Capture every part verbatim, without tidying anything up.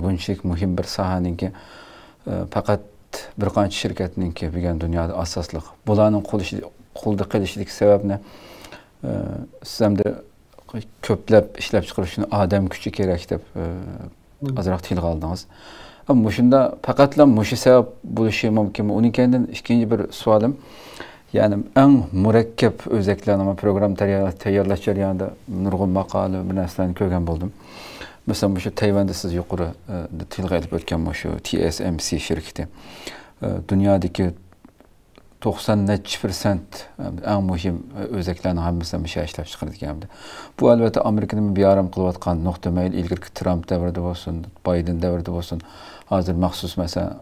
بۇنچىلىك مۇھىم بىر ساھەنىڭكى، ئە، پەقەت بىر قانچە شىركەتنىڭكى بۈگۈن دۇنيادا ئاساسلىق. بۇلارنىڭ قولىشى-، قولدا قېلىشىدىكى سەۋەبنى، ئە، سىز ئەمدى كۆپلەپ ئىشلەپچىقىرىش ئۈچۈن ئادەم كۈچى كېرەك دەپ، ئە، ئازراق تىلغا ئالدىڭىز. ئەمما مۇشۇندا پەقەتلا مۇشۇ سەۋەب بولۇشى مۇمكىنمۇ؟ ئۇنىڭ كەينىدىن ئىككىنچى بىر سوئالىم، يەنى ئەڭ مۇرەككەپ ئۆزەكلەرنىڭ پروگرامما تەييار-، تەييارلاش جەريانىدا نۇرغۇن ماقالە، بىر نەرسىلەرنى كۆرگەن بولدۇم. مەسىلەن، مۇشۇ تەيۋەندە سىز يۇقىرى، ئە، تىلغا ئېلىپ ئۆتكەن مۇشۇ تى ئېس ئېم سى شىركىتى، ئە، دۇنيادىكى توقسان نەچچە پىرسەنت ئەڭ مۇھىم ئۆزەكلەرنىڭ ھەممىسىنى مۇشۇ يەردە ئىشلەپچىقىرىدىكەن. بۇ، ئەلۋەتتە، ئامېرىكىنىڭ بىئارام قىلىۋاتقان نۇقتا مەيىل، ئىلگىرىكى ترامپ دەۋرىدە بولسۇن، بايدېن دەۋرىدە بولسۇن، ھازىر مەخسۇس، مەسىلەن،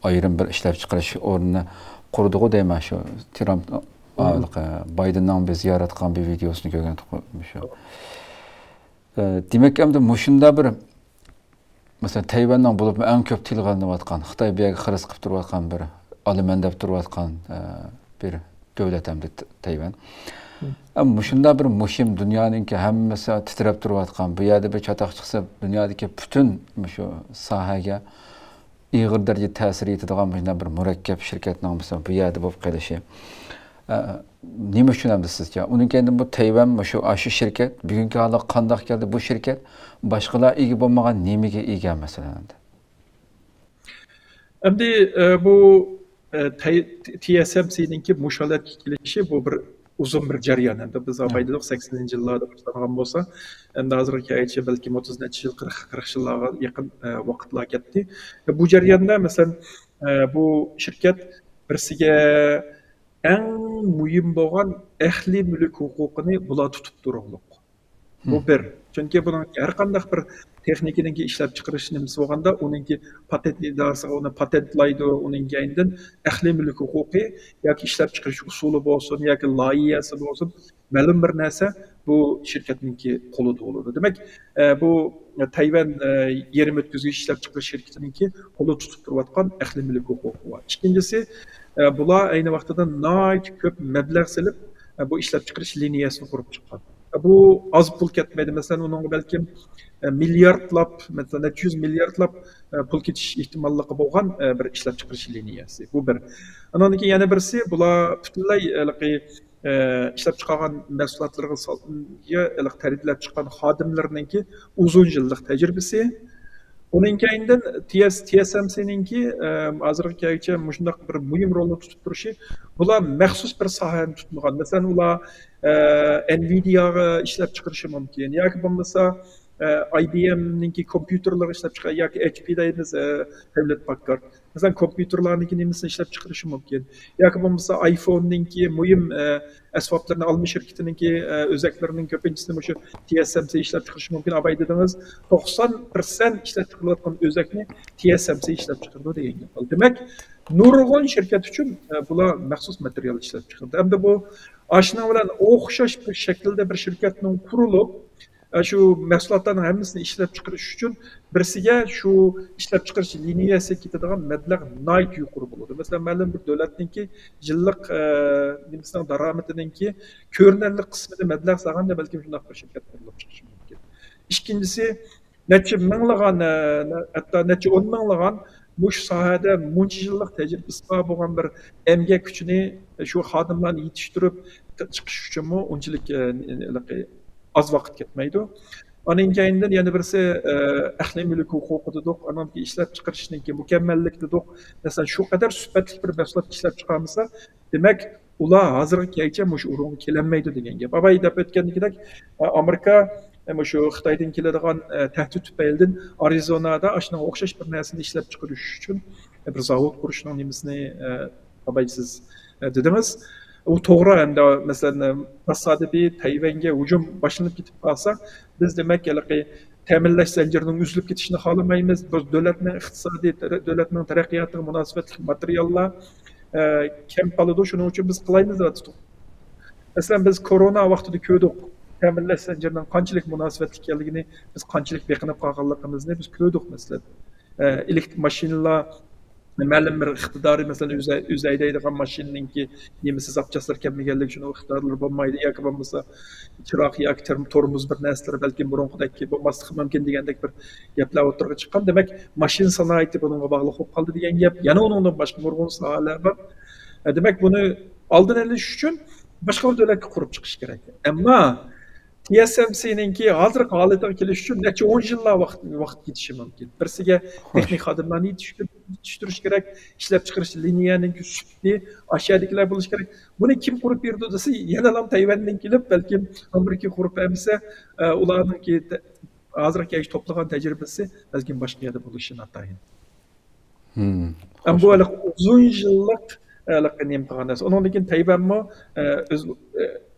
ئايرىم بىر ئىشلەپچىقىرىش ئورنىنى قۇردىغۇ دەيمەن، شۇ ترامپ، بايدېننىڭ بىز زىيارەت قىلغان بىر ۋىدېيوسىنى كۆرگەن شۇ. ئە، دېمەك، ئەمدى مۇشۇنداق بىر، مەسىلەن، تەيۋەننىڭ بولۇپمۇ ئەڭ كۆپ تىلغا ئېلىنىۋاتقان، خىتاي بۇ يەرگە خىرىس قىلىپ تۇرۇۋاتقان بىر، ئالىمەن دەپ تۇرۇۋاتقان، ئە، بىر دۆلەت ئەمدى ت-، تەيۋەن. ئەمما مۇشۇنداق بىر مۇھىم، دۇنيانىڭكى ھەممىسى تىترەپ تۇرۇۋاتقان، بۇ يەردە بىر چاتاق چىقسا، دۇنيادىكى پۈتۈن مۇشۇ ساھەگە ئېغىر دەرىجىدە تەسىر يېتىدىغان مۇشۇنداق بىر مۇرەككەپ شىركەتنىڭ مۇشۇ بۇ يەردە بولۇپ قېلىشى، ئە، نېمە ئۈچۈن ئەمدى سىزچە؟ ئۇنىڭ كەينىدىن بۇ تەيۋەن مۇشۇ، ئاشۇ شىركەت بۈگۈنكى ھالدا قانداق كەلدى؟ بۇ شىركەت باشقىلار ئىگە بولمىغان نېمىگە ئىگە، مەسىلەن، ئەمدى؟ ئەمدى، ئە، بۇ، ئە، تەي-، تى ئېس ئېم سىنىڭكى مۇشۇ ھالەتكە كېلىشى، بۇ بىر ئۇزۇن بىر جەريان. ئەمدى بىز ئاۋايلىدۇق، سەكسىنىنچى يىللاردا باشلانغان بولسا، ئەمدى ھازىرغا كەلگۈچە بەلكىم ئوتتۇز نەچچە يىل، قىرىق، قىرىق يىللارغا يېقىن، ئە، ۋاقىتلار كەتتى. بۇ جەرياندا، مەسىلەن، ئە، بۇ شىركەت بىرسىگە ئەڭ مۇھىم بولغان ئەھلى مۈلۈك ھوقۇقىنى بۇلار تۇتۇپ تۇرۇقلۇق. بۇ بىر. چۈنكى بۇنىڭ ھەر قانداق بىر تېخنىكىنىڭكى ئىشلەپچىقىرىش نېمىسى بولغاندا، ئۇنىڭكى پاتېنت ئىدارىسىغا ئۇنى پاتېنتلايدۇ، ئۇنىڭ كەينىدىن ئەھلى مۈلۈك ھوقۇقى ياكى ئىشلەپچىقىرىش ئۇسۇلى بولسۇن، ياكى لايىھەسى بولسۇن، مەلۇم بىر نەرسە بۇ شىركەتنىڭكى قولىدا بولىدۇ. دېمەك، ئە، بۇ تەيۋەن، ئە، يېرىم ئۆتكۈزگۈچ ئىشلەپچىقىرىش شىركىتىنىڭكى قولىدا تۇتۇپ تۇرۇۋاتقان ئەھلى مۈلۈك ھوقۇقى بار. ئىككىنچىسى، ئە، بۇلار ئەينى ۋاقتىدا ناھايىتى كۆپ مەبلەغ سېلىپ، ئە، بۇ ئىشلەپچىقىرىش لىنىيەسىنى قۇرۇپ چىققان. بۇ ئاز پۇل كەتمەيدۇ. مەسىلەن، ئۇنىڭغا بەلكىم، ئە، مىلياردلاپ، مەسىلەن، نەچچە يۈز مىلياردلاپ، ئە، پۇل كېتىش ئېھتىماللىقى بولغان، ئە، بىر ئىشلەپچىقىرىش لىنىيەسى. بۇ بىر. ئاندىن كېيىن يەنە بىرسى، بۇلار پۈتۈنلەي، ھېلىقى، ئە، ئىشلەپچىقارغان مەھسۇلاتلىرىغا سال-، يا، ھېلىقى تەربىيەلەپ چىققان خادىملىرىنىڭكى ئۇزۇن يىللىق تەجرىبىسى. ئۇنىڭ كەينىدىن تى ئېس، تى ئېس ئېم سىنىڭكى، ئە، ھازىرغا كەلگۈچە مۇشۇنداق بىر مۇھىم رولنى تۇتۇپ تۇرۇشى، بۇلار مەخسۇس بىر ساھەنى تۇتمىغان. مەسىلەن، ئۇلار، ئە، ئېنۋىدىياغا ئىشلەپچىقىرىشى مۇمكىن. ياكى بولمىسا، ئە، ئاي بى ئېمنىڭكى كومپيۇتېرلىرىغا ئىشلەپچىقىرىشى، ياكى ئېچ پى دەيمىز، ئە، ھيۇلېت پاككارد. مەسىلەن، كومپيۇتېرلارنىڭكى نېمىسىنى ئىشلەپچىقىرىشى مۇمكىن. ياكى بولمىسا ئايفوننىڭكى مۇھىم، ئە، ئەسۋابلىرىنى، ئالما شىركىتىنىڭكى، ئە، ئۆزەكلىرىنىڭ كۆپىنچىسىنى مۇشۇ تى ئېس ئېم سى ئىشلەپچىقىرىشى مۇمكىن. ئاۋاي دېدىڭىز، توقسان پىرسەنت ئىشلەپچىقىرىلىۋاتقان ئۆزەكنى تى ئېس ئېم سى ئىشلەپچىقىرىدۇ دېگەن گەپ. دېمەك، نۇرغۇن شىركەت ئۈچۈن، ئە، بۇلار مەخسۇس ماتېرىيال ئىشلەپچىقىرىدۇ. ئەمدى بۇ ئاشۇنىڭ بىلەن ئوخشاش بىر شەكىلدە بىر شىركەتنىڭ قۇرۇلۇپ، ئە، شۇ مەھسۇلاتلارنىڭ ھەممىسىنى ئىشلەپچىقىرىش ئۈچۈن بىرسىگە شۇ ئىشلەپچىقىرىش لىنىيەسىگە كېتىدىغان مەبلەغ ناھايىتى يۇقىرى بولىدۇ. مەسىلەن، مەلۇم بىر دۆلەتنىڭكى يىللىق، ئە، نېمىسىنىڭ دارامىتىنىڭكى كۆرۈنەرلىك قىسمىنى مەبلەغ سالغاندا بەلكىم شۇنداق بىر شىركەت قۇرۇلۇپ چىقىشى مۇمكىن. ئىككىنچىسى، نەچچە مىڭلىغان، ئە، ھەتتا نەچچە ئون مىڭلىغان مۇشۇ ساھەدە مۇنچە يىللىق تەجرىبىسى بار بولغان بىر ئەمگەك كۈچىنى، شۇ خادىملارنى يېتىشتۈرۈپ چىقىش ئۈچۈنمۇ ئۇنچىلىك، ئە، ھېلىقى ئاز ۋاقىت كەتمەيدۇ. ئانىڭ كەينىدىن يەنە بىرسى، ئە، ئەھلى مۈلۈك ھوقۇقى دېدۇق، ئانىڭدىن كېيىن ئىشلەپچىقىرىشنىڭكى مۇكەممەللىكى دېدۇق. مەسىلەن، شۇ قەدەر سۈپەتلىك بىر مەھسۇلات ئىشلەپ چىقارمىسا، دېمەك، ئۇلار ھازىرغا كەلگۈچە مۇشۇ ئورۇنغا كېلەلمەيدۇ دېگەن گەپ. ئاۋاي دەپ ئۆتكەندىكىدەك، ئامېرىكا مۇشۇ خىتايدىن كېلىدىغان تەھدىت تۈپەيلىدىن ئارىزونادا ئاشۇنىڭغا ئوخشاش بىر نەرسىنى ئىشلەپچىقىرىش ئۈچۈن بىر زاۋۇت قۇرۇشنىڭ نېمىسىنى، ئاۋاي سىز دېدىڭىز. ئۇ توغرا، ئەمدى مەسىلەن، تاسادىپىي تەيۋەنگە ھۇجۇم باشلىنىپ كېتىپ قالسا، بىز دېمەك ھېلىقى تەمىنلەش زەنجىرىنىڭ ئۈزۈلۈپ كېتىشىنى خالىمايمىز. بۇ دۆلەتنىڭ ئىقتىسادىي، دۆلەتنىڭ تەرەققىياتىغا مۇناسىۋەتلىك ماتېرىياللار، ئە، كەم قالىدۇ، شۇنىڭ ئۈچۈن بىز قىلايمىز دەۋاتىدۇ. مەسىلەن، بىز كورونا ۋاقتىدا كۆردۇق، تەمىنلەش زەنجىرىنىڭ قانچىلىك مۇناسىۋەتلىك ئىكەنلىكىنى، بىز قانچىلىك بېقىنىپ قالغانلىقىمىزنى بىز كۆردۇق، مەسىلەن. ئە، ئېلېكتر ماشىنىلار، مەلۇم بىر ئىقتىدارى، مەسىلەن، ئۆزى، ئۆزى ھەيدەيدىغان ماشىنىنىڭكى نېمىسى، زاپچاسلىرى كەلمىگەنلىكى، شۇنىڭ ئىقتىدارلىرى بولمايدۇ ياكى بولمىسا چىراغ ياكى تېر-، تورمۇز بىر نەرسىلىرى بەلكىم بۇرۇنقىدەك بولماسلىقى مۇمكىن دېگەندەك بىر گەپلەر ئوتتۇرىغا چىققان. دېمەك، ماشىنا سانائىتى بۇنىڭغا باغلىق بولۇپ قالدى دېگەن گەپ. يەنە ئۇنىڭدىن باشقا نۇرغۇن ساھەلەر بار. ئە، دېمەك، بۇنى ئالدىنى ئېلىش ئۈچۈن باشقا بىر دۆلەتكە قۇرۇپ چىقىش كېرەك. ئەمما تى ئېس ئېم سىنىڭكى ھازىرقى ھالىتىگە كېلىش ئۈچۈن نەچچە ئون يىللار ۋاقىت، ۋاقىت كېتىشى مۇمكىن. بىرسىگە تېخنىك خادىملارنى يېتىشتۈر-، يېتىشتۈرۈش كېرەك، ئىشلەپچىقىرىش لىنىيەنىڭ سۈپىتى ئاشۇ يەردىكىلەر بولۇشى كېرەك. بۇنى كىم قۇرۇپ بېرىدۇ دېسە، يەنىلا تەيۋەندىن كېلىپ، بەلكىم ئامېرىكا قۇرۇپ بەرمىسە، ئە، ئۇلارنىڭكى تە-، ھازىرغىچە توپلىغان تەجرىبىسى بەلكىم باشقا يەردە بولۇشى ناتايىن. ھەم بۇ ھېلىقى ئۇزۇن يىللىق، ھېلىقى نېمە قىلغان نەرسە. ئۇنىڭدىن كېيىن تەيۋەنمۇ، ئە، ئۆز، ئە،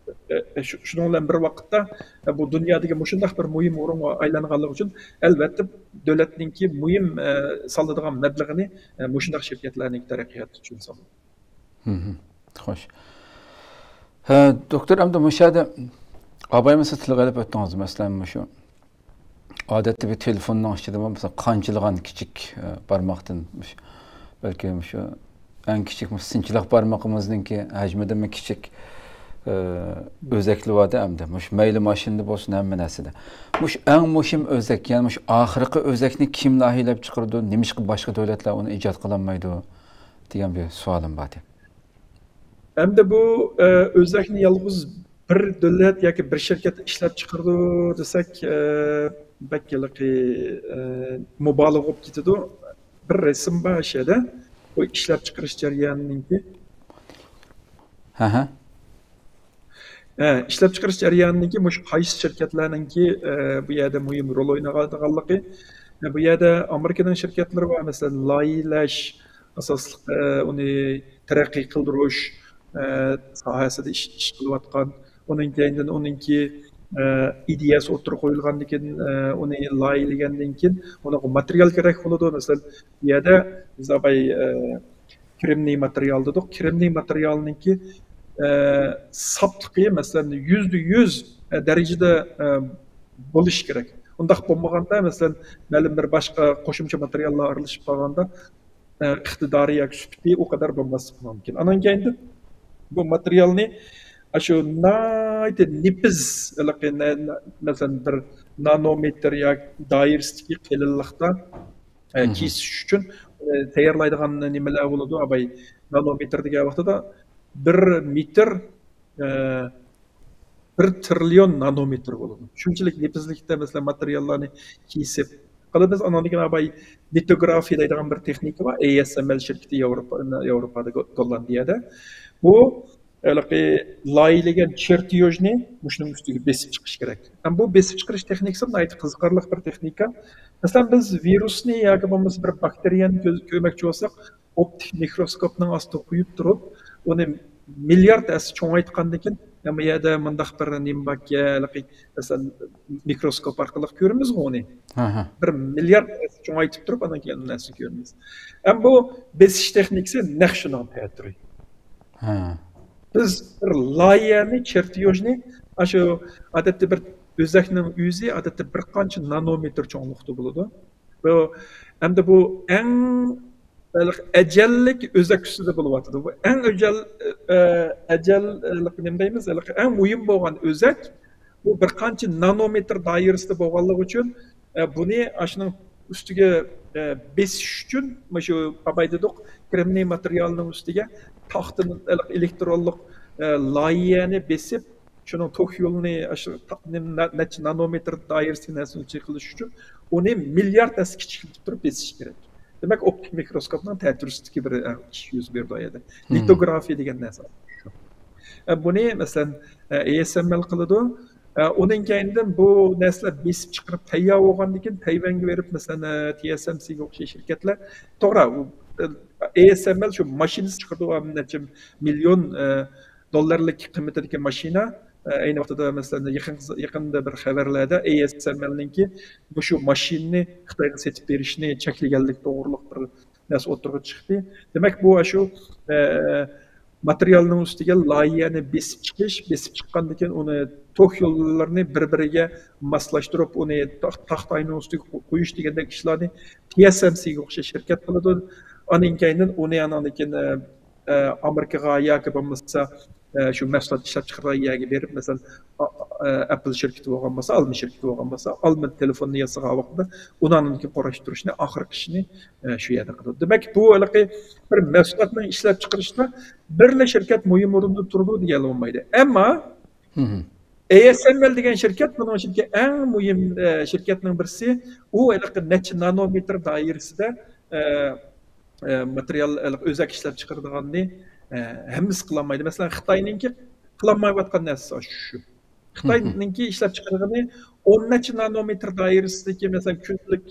ئە، ئە، شۇ-، شۇنىڭ بىلەن بىر ۋاقىتتا، ئە، بۇ دۇنيادىكى مۇشۇنداق بىر مۇھىم ئورۇنغا ئايلانغانلىقى ئۈچۈن، ئەلۋەتتە، دۆلەتنىڭكى مۇھىم، ئە، سالىدىغان مەبلىغىنى، ئە، مۇشۇنداق شىركەتلەرنىڭكى تەرەققىياتى ئۈچۈن سالىدۇ. خوش. ھە، دوكتور، ئەمدى مۇشۇ يەردە ئابايمۇ سىز تىلغا ئېلىپ ئۆتتىڭىز، مەسىلەن، مۇشۇ ئادەتتە بىر تېلېفوننىڭ ئىچىدىمۇ، مەسىلەن، قانچىلىغان كىچىك، ئە، بارماقتىن، مۇش-، بەلكى مۇشۇ ئەڭ كىچىك مۇشۇ سىنچىلاق بارمىقىمىزنىڭكى ھەجمىدىنمۇ كىچىك، ئە، ئۆزەكلىۋاتىدۇ ئەمدى. مۇشۇ مەيلى ماشىنىدا بولسۇن، ھەممە نەرسىدە. مۇشۇ ئەڭ مۇھىم ئۆزەك، يەنى مۇشۇ ئاخىرقى ئۆزەكنى كىم لايىھەلەپ چىقىرىدۇ؟ نېمىشقا باشقا دۆلەتلەر ئۇنى ئىجاد قىلالمايدۇ؟ دېگەن بىر سوئالىم بار ئىدى. ئەمدى بۇ، ئە، ئۆزەكنى يالغۇز بىر دۆلەت ياكى بىر شىركەت ئىشلەپ چىقىرىدۇ دېسەك، ئە، بەك ھېلىقى، ئە، مۇبالىغە بولۇپ كېتىدۇ. بىر رەسىم بار ئاشۇ يەردە. بۇ ئىشلەپ چىقىرىش جەريانىنىڭكى. ھە، ھە. ئە، ئىشلەپچىقىرىش جەريانىدىكى مۇشۇ قايسى شىركەتلەرنىڭكى، ئە، بۇ يەردە مۇھىم رول ئوينايدىغانلىقى، ئە، بۇ يەردە ئامېرىكىنىڭ شىركەتلىرى بار، مەسىلەن، لايىھەلەش ئاساسلىق، ئە، ئۇنى تەرەققىي قىلدۇرۇش، ئە، ساھەسىدە ئىش، ئىش قىلىۋاتقان. ئۇنىڭ كەينىدىن ئۇنىڭكى، ئە، ئىدىيەسى ئوتتۇرىغا قويۇلغاندىن كېيىن، ئە، ئۇنى لايىھەلىگەندىن كېيىن ئۇنىڭغا ماتېرىيال كېرەك بولىدۇ. مەسىلەن، بۇ يەردە بىز ئاباي، ئە، كرېمنىي ماتېرىيال دېدۇق. كرېمنىي ماتېرىيالنىڭكى، ئە، ساپلىقى، مەسىلەن، يۈزدە يۈز، ئە، دەرىجىدە، ئە، بولۇشى كېرەك. ئۇنداق بولمىغاندا، مەسىلەن، مەلۇم بىر باشقا قوشۇمچە ماتېرىياللار ئارىلىشىپ قالغاندا، ئە، ئىقتىدارى ياكى سۈپىتى ئۇ قەدەر بولماسلىقى مۇمكىن. ئانىڭ كەينىدىن بۇ ماتېرىيالنى ئاشۇ ناھايىتى نېپىز، ھېلىقى نە-، نە-، مەسىلەن، بىر نانومېتىر ياكى دائىرىسىدىكى قېلىنلىقتا ئە، كېسىش ئۈچۈن، ئە، تەييارلايدىغان نېمىلەر بولىدۇ، ئاباي. نانومېتىر دېگەن ۋاقتىدا بىر مېتىر، ئە، بىر تىرىليون نانومېتىر بولىدۇ. شۇنچىلىك نېپىزلىكتە، مەسىلەن، ماتېرىياللارنى كېسىپ قىلىمىز. ئانىڭدىن كېيىن، ئاباي، لىتوگرافىيە دەيدىغان بىر تېخنىكا بار، ئەي ئېس ئېم ئېل شىركىتى ياۋروپا، ياۋروپادا، گو-، گوللاندىيەدە. بۇ ھېلىقى لايىھىلىگەن چېرتيوژنى مۇشۇنىڭ ئۈستىگە بېسىپ چىقىش كېرەك. ھەم بۇ بېسىپ چىقىرىش تېخنىكىسى ناھايىتى قىزىقارلىق بىر تېخنىكا. مەسىلەن، بىز ۋىرۇسنى ياكى بولمىسا بىر باكتېرىيەنى كۆز-، كۆرمەكچى بولساق، ئوپتىك مىكروسكوپنىڭ ئاستىغا قويۇپ تۇرۇپ، ئۇنى مىليارد ھەسسە چوڭايتقاندىن كېيىن، يەنە بۇ يەردە مۇنداق بىر نېمە باركەن، ھېلىقى، مەسىلەن، مىكروسكوپ ئارقىلىق كۆرىمىزغۇ ئۇنى. ھە، ھە. بىر مىليارد ھەسسە چوڭايتىپ تۇرۇپ، ئاندىن كېيىن نەرسىنى كۆرىمىز. ھەم بۇ بېسىش تېخنىكىسى نەق شۇنىڭ تەتۈرى. ھە. بىز بىر لايىھەنى، چېرتيوژنى، ئاشۇ ئادەتتە بىر ئۆزەكنىڭ ئۆزى ئادەتتە بىر قانچە نانومېتىر چوڭلۇقتا بولىدۇ. بۇ، ئەمدى بۇ ئەڭ ئەجەللىك ئۆزەك ئۈستىدە بولۇۋاتىدۇ. بۇ ئەڭ ئەجەل، ئە، ئەجەل، ئە، نېمە دەيمىز؟ ئەڭ مۇھىم بولغان ئۆزەك، بۇ بىر قانچە نانومېتىر دائىرىسىدە بولغانلىقى ئۈچۈن، ئە، بۇنى ئاشۇنىڭ ئۈستىگە، ئە، بېسىش ئۈچۈن، مۇشۇ ئاباي دېدۇق، كرېمنىي ماتېرىيالنىڭ ئۈستىگە تاختىنى، ئېلېكترونلۇق، ئە، لايىھەنى بېسىپ، شۇنىڭ توك يولىنى، ئاشۇ تا-، نېمە، نە-، نەچچە نانومېتىر دائىرىسىدىكى نەرسىنى چېقىلىش ئۈچۈن ئۇنى مىليارد ھەسسە كىچىكلىتىپ تۇرۇپ بېسىش كېرەك. دېمەك، ئوپتىك مىكروسكوپنىڭ تەتۈرىسىدىكى بىر، ئە، ئىش يۈز بېرىدۇ ئۇ يەردە. لىتوگرافىيە دېگەن نەرسە شۇ. ئە، بۇنى، مەسىلەن، ئە، ئەي ئېس ئېم ئېل قىلىدۇ. ئە، ئۇنىڭ كەينىدىن بۇ نەرسىلەر بېسىپ چىقىرىپ تەييار بولغاندىن كېيىن، تەيۋەنگە بېرىپ، مەسىلەن، ئە، تى ئېس ئېم سىگە ئوخشاش شىركەتلەر، توغرا، ئۇ، ئە، ئەي ئېس ئېم ئېل شۇ ماشىنىسى چىقىرىدۇ، نەچچە مىليون، ئە، دوللارلىق قىممىتىدىكى ماشىنا. ئە، ئەينى ۋاقتىدا، مەسىلەن، يېقىنقى، يېقىندا بىر خەۋەرلەردە ئەي ئېس ئېم ئېلنىڭكى مۇشۇ ماشىنىنى خىتايغا سېتىپ بېرىشنى چەكلىگەنلىكى توغرۇلۇق بىر نەرسە ئوتتۇرىغا چىقتى. دېمەك، بۇ ئاشۇ، ئە، ماتېرىيالنىڭ ئۈستىگە لايىھەنى بېسىپ چىقىش، بېسىپ چىققاندىن كېيىن ئۇنى توك يوللىرىنى بىر-بىرىگە ماسلاشتۇرۇپ، ئۇنى تاخ-، تاختاينىڭ ئۈستىگە قو-، قويۇش دېگەندەك ئىشلارنى تى ئېس ئېم سىگە ئوخشاش شىركەت قىلىدۇ. ئاندىن كېيىندىن ئۇنى ئاندىن كېيىن ئامېرىكىغا ياكى بولمىسا شۇ مەھسۇلات ئىشلەپ چىقىرىدىغان يەرگە بېرىپ، مەسىلەن، ئەپل شىركىتى بولغان بولسا، ئالما شىركىتى بولغان بولسا، ئالما تېلېفوننى ياسىغان ۋاقتىدا ئۇنى ئاندىن كېيىن قۇراشتۇرۇشنى، ئاخىرقى ئىشنى شۇ يەردە قىلىدۇ. دېمەك، بۇ ھېلىقى بىر مەھسۇلاتنىڭ ئىشلەپ چىقىرىشتا بىرلا شىركەت مۇھىم ئورۇندا تۇرىدۇ دېگەنلىك بولمايدۇ. ئەمما ئەي ئېس ئېم ئېل دېگەن شىركەت بۇنىڭ ئىچىدىكى ئەڭ مۇھىم شىركەتنىڭ بىرسى. ئۇ ھېلىقى نەچچە نانومېتر دائىرىسىدە ماتېرىيال، ئۆزەك ئىشلەپ چىقىرىدىغاننى ھەممىسى قىلالمايدۇ. مەسىلەن، خىتاينىڭكى قىلالمايۋاتقان نەرسىسى شۇ. خىتاينىڭكى ئىشلەپ چىقىرىدىغىنى ئون نەچچە نانومېتر دائىرىسىدىكى، مەسىلەن، كۈندىلىك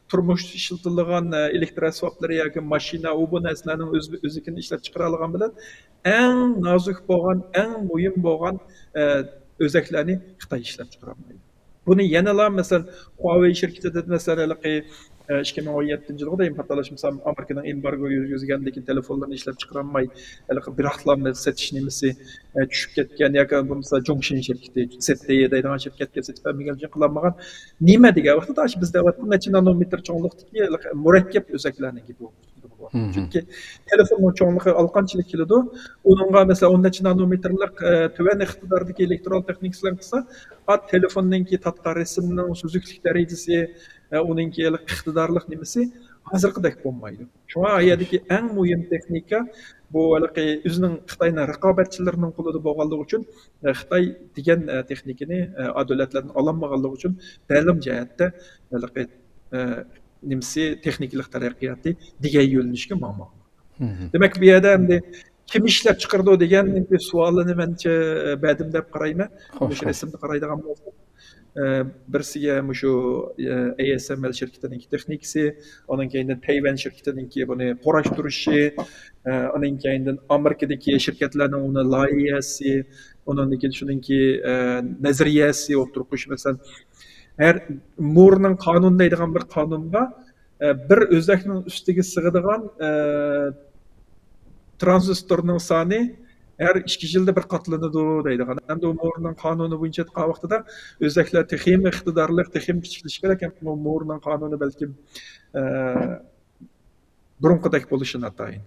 تۇرمۇشتا ئىشلىتىلىدىغان ئېلېكتر ئەسۋابلىرى ياكى ماشىنا، ئۇ بۇ نەرسىلەرنىڭ ئۆز-، ئۆزىكىنى ئىشلەپ چىقىرالىغان بىلەن، ئەڭ نازۇك بولغان، ئەڭ مۇھىم بولغان ئۆزەكلەرنى خىتاي ئىشلەپ چىقىرالمايدۇ. بۇنى يەنىلا، مەسىلەن، خۇاۋېي شىركىتىدە، مەسىلەن، ھېلىقى ئىككى مىڭ ئون يەتتىنچى يىلغا دېگەن خاتالاشمىسام، ئامېرىكىنىڭ ئېمبارگو يۈرگۈزگەندىن كېيىن تېلېفونلىرىنى ئىشلەپ چىقىرالماي، ھېلىقى بىراقلا سېتىش نېمىسى چۈشۈپ كەتكەن ياكى بولمىسا جۇڭشىن شىركىتى، سېتتېي دەيدىغان شىركەتكە سېتىپ بەرمىگەن ئۈچۈن قىلالمىغان. نېمە دېگەن ۋاقىتتا، ئاشۇ بىز دەۋاتقان نەچچە نانومېتر چوڭلۇقتىكى مۇرەككەپ ئۆزەكلەرنىڭ گېپى بولۇپ تۇرىدۇ. چۈنكى تېلېفوننىڭ چوڭلۇقى ئالقانچىلىك كېلىدۇ. ئۇنىڭغا، مەسىلەن، ئون نەچچە نانومېتىرلىق تۆۋەن ئىقتىداردىكى ئېلېكترون تېخنىكىسى بىلەن قىلسا، تېلېفوننىڭكى تارتقان رەسىمنىڭ سۈزۈكلۈك دەرىجىسى، ئۇنىڭكى ئىقتىدارلىق نېمىسى ھازىرقىدەك بولمايدۇ. شۇڭا ئۇ يەردىكى ئەڭ مۇھىم تېخنىكا بۇ ھېلىقى ئۆزىنىڭ، خىتاينىڭ رىقابەتچىلىرىنىڭ قولىدا بولغانلىقى ئۈچۈن، خىتاي دېگەن تېخنىكىنى ئا دۆلەتلەردىن ئالالمىغانلىقى ئۈچۈن تەلىم جەھەتتە ھېلىقى نېمىسى، تېخنىكىلىق تەرەققىياتى دېگەن يۆنىلىشكە ماڭماقتا. دېمەك، بۇ يەردە ئەمدى كىم ئىشلەپ چىقىرىدۇ دېگەن بىر سوئالنى مەنچە بەردىم دەپ قارايمەن. مۇشۇ رەسىمدە قارايدىغان بولساق، بىرسىگە مۇشۇ ئەي ئېس ئېم ئېل شىركىتىنىڭكى تېخنىكىسى، ئۇنىڭ كەينىدىن تەيۋەن شىركىتىنىڭكى بۇنى قۇراشتۇرۇشى، ئۇنىڭ كەينىدىن ئامېرىكىدىكى شىركەتلەرنىڭ ئۇنى لايىھەسى، ئۇنىڭدىن كېيىن شۇنىڭكى نەزەرىيەسى ئوتتۇرىغا قويۇشى. مەسىلەن، ھەر مۇرنىڭ قانۇنى دەيدىغان بىر قانۇن بار. بىر ئۆزەكنىڭ ئۈستىگە سىغىدىغان ترانزىستورنىڭ سانى ھەر ئىككى يىلدا بىر قاتلىنىدۇ دەيدىغان. ئەمدى ئۇ مۇرنىڭ قانۇنى بويىچە ئېيتقان ۋاقتىدا ئۆزەكلەر تېخىمۇ ئىقتىدارلىق، تېخىمۇ كىچىكلىشى كېرەك. ئەمما ئۇ مۇرنىڭ قانۇنى بەلكىم بۇرۇنقىدەك بولۇشى ناتايىن.